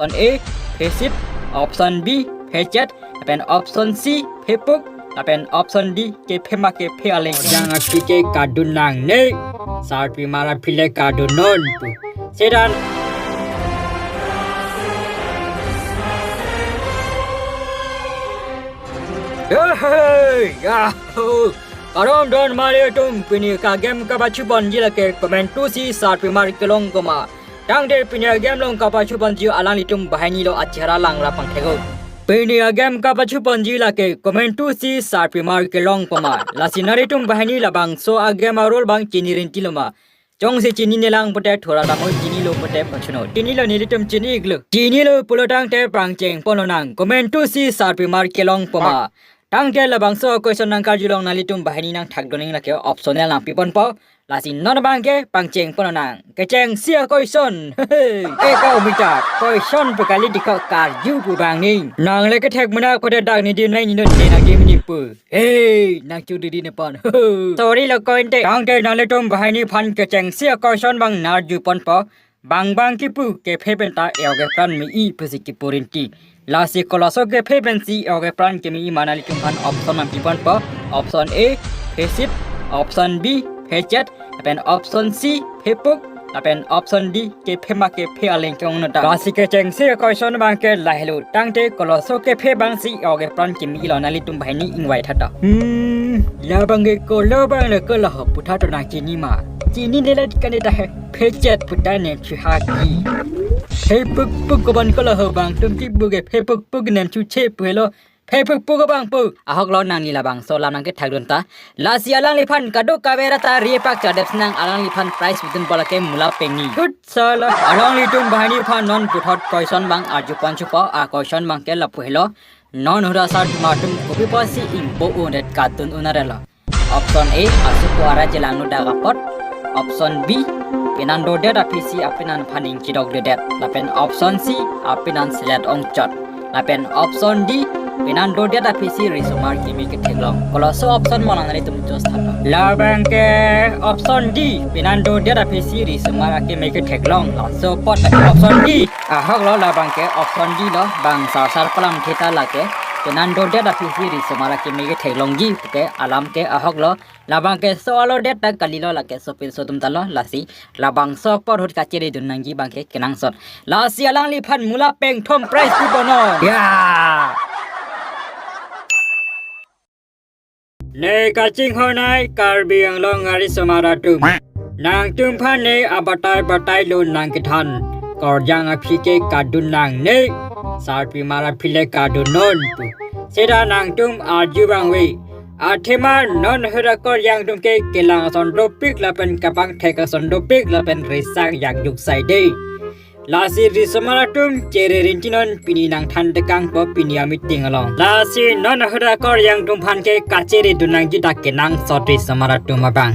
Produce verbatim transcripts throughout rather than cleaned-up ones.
Option A, phesit. Option B, phechet. Lapen option C, phepuk. Lapen option D, kephe ma kephe aleng. Jang aphi ke kadun nangne. Sarpimar aphi le kadun non pu. Sedan. Hey, yahoo! Kardom don mali atum, pini ka-game kapachuponji lake komantusi sarpimar kelong koma. Tangte pini a-game along kapachuponji alanglitum banghini lo achehara lang ra pangthek-o. Pini a-game kapachuponji lake komantusi sarpimar kelong koma. Lasi nanglitum banghini labangso a-game a-rule abang chini rinti lo ma. Jongsi chinine lang pute thura damo, chinilo pute pachuno. Chinilo nelitum chini-iklo. Chinilo pulo tangte pangcheng pon lonang. Komantusi sarpimar kelong koma. Tangte labangso a-question nangkarjulong nanglitum banghini nangthakdun ning lake option nangpiponpo. Lasi non abangke pangcheng pon lonang. Kechengsi a-question. Hey, hey. Eka umita. Question pu kali dikho karju pu bang ning. Nang le kethek mena kote dak ni din nai ni non ne nang di mini pu. Hey, nang chu di di ne pon. Sorry lo kointe. Tangte nanglitum banghini aphan kechengsi a-question abang nangkarjuponpo. Bang bang kipu kephe penta e-ok epran me-i pusi kipu rinti. Lasi koloso kephe pensi e-ok epran keme-i ma nanglitum aphan option nangpiponpo. Option A, phesit. Option B, phechet. Lapen option C, phepuk. Lapen option D, kephe ma kephe aleng ke-ong nota. Lasi kechengsi a-question abangke lahelo. Tangte koloso kephe abangsi e-ok epran keme-i lo nanglitum banghini ingvai tha ta. Hmm, labangke kolo abang le kolo ho pu tha to nang chini ma. Chinine le kane ta he. Phechet pu ta nemchu haki. Phepukpuk koban kolo ho bang atum kipu ke phepukpuk nemchu che pu helo. Phepukpuk abang pu. Ahok lo nangli labangso alam nangkethakdun ta. Lasi alangliphan kadokave ra ta ri pak chadep sinang, alangliphan prize pidunpo lake mula pengni. Good sala. Alanglitum banghini aphan non puthot question abang arjuponchupo, a-question abangke lapu helo. Non ahut asarpimar atum kopi pusi ingpo undet kadun un-e ra lo. Option A, asupo araje langno dak apot. Option B, penan dodet aphisi apenan aphan ingchidokdedet. Lapen option C, apenan selet ongchot. Lapen option D, penan dodet aphisi risomar keme ketheklong. Koloso option mo nanglitum choose tha to. Labangke option D, penan dodet aphisi risomar akeme ketheklong. Laso apot lake option D. Ahok lo, labangke option D lo, bang sarsar palam theta lake. Penan dodet aphisi risomar akeme ketheklongji puke alam ke ahok lo. Labangke so alo det ta kali lo, lake sopin so atum ta lo. Lasi labangso apor ahut kacheredun nangji abangke kenangsot. Lasi alangliphan mula pengthom prize pipo non. Ya. Ne kachinghon ai Karbi Anglong arisomar atum. Nangtumphan ne abatai batai lo nangkethan. Korjang aphi ke kadun nangne. Sarpimar aphi le kadun non pu. Seta nangtum arju abang ave. Athema non ahut akorjang atum ke kelang ason dopik lapen kapangthek ason dopik lapen resak yakjuk saide. Lasi risomar atum chere rinti non, pini nangthan tekangpo pini a-meeting along. Lasi non ahut akorjang atum aphan ke kacheredun nangji ta kenangsot risomar atum abang.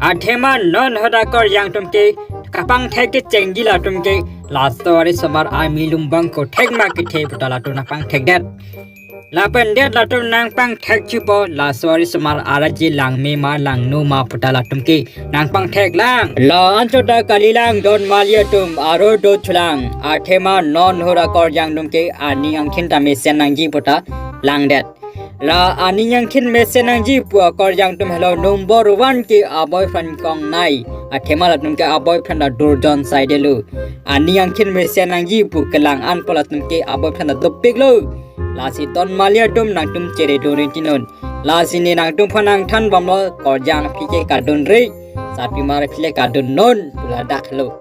Athema non ahut akorjang atum ke kapangthek kechengji latum ke laso arisomar amilum abang kothek ma kethe puta latum nangpangthekdet. Lapen det latum nangpangthekchupo, laso arisomar araje langme ma langno ma puta latum ke nangpangtheklang. La anchot ta kalilang don mali atum, aro do chulang. Athema non ahut akorjang atum ke aning angthin ta mesen nangji puta langdet. La aning angthin mesen nangji pu akorjang atum helo number one ke a-boyfriend kongnai. Athema latum ke a-boyfriend ta durjon saide lo. Aning angthin mesen nangji pu kelang anpo latum ke a-boyfriend ta dopik lo. Lasi don mali atum nangtum cheredun rinti non. Lasi ne nangtumphan nangthan bomlo, korjang aphi ke kadunre, sarpimar aphi le kadun non pu ladak lo.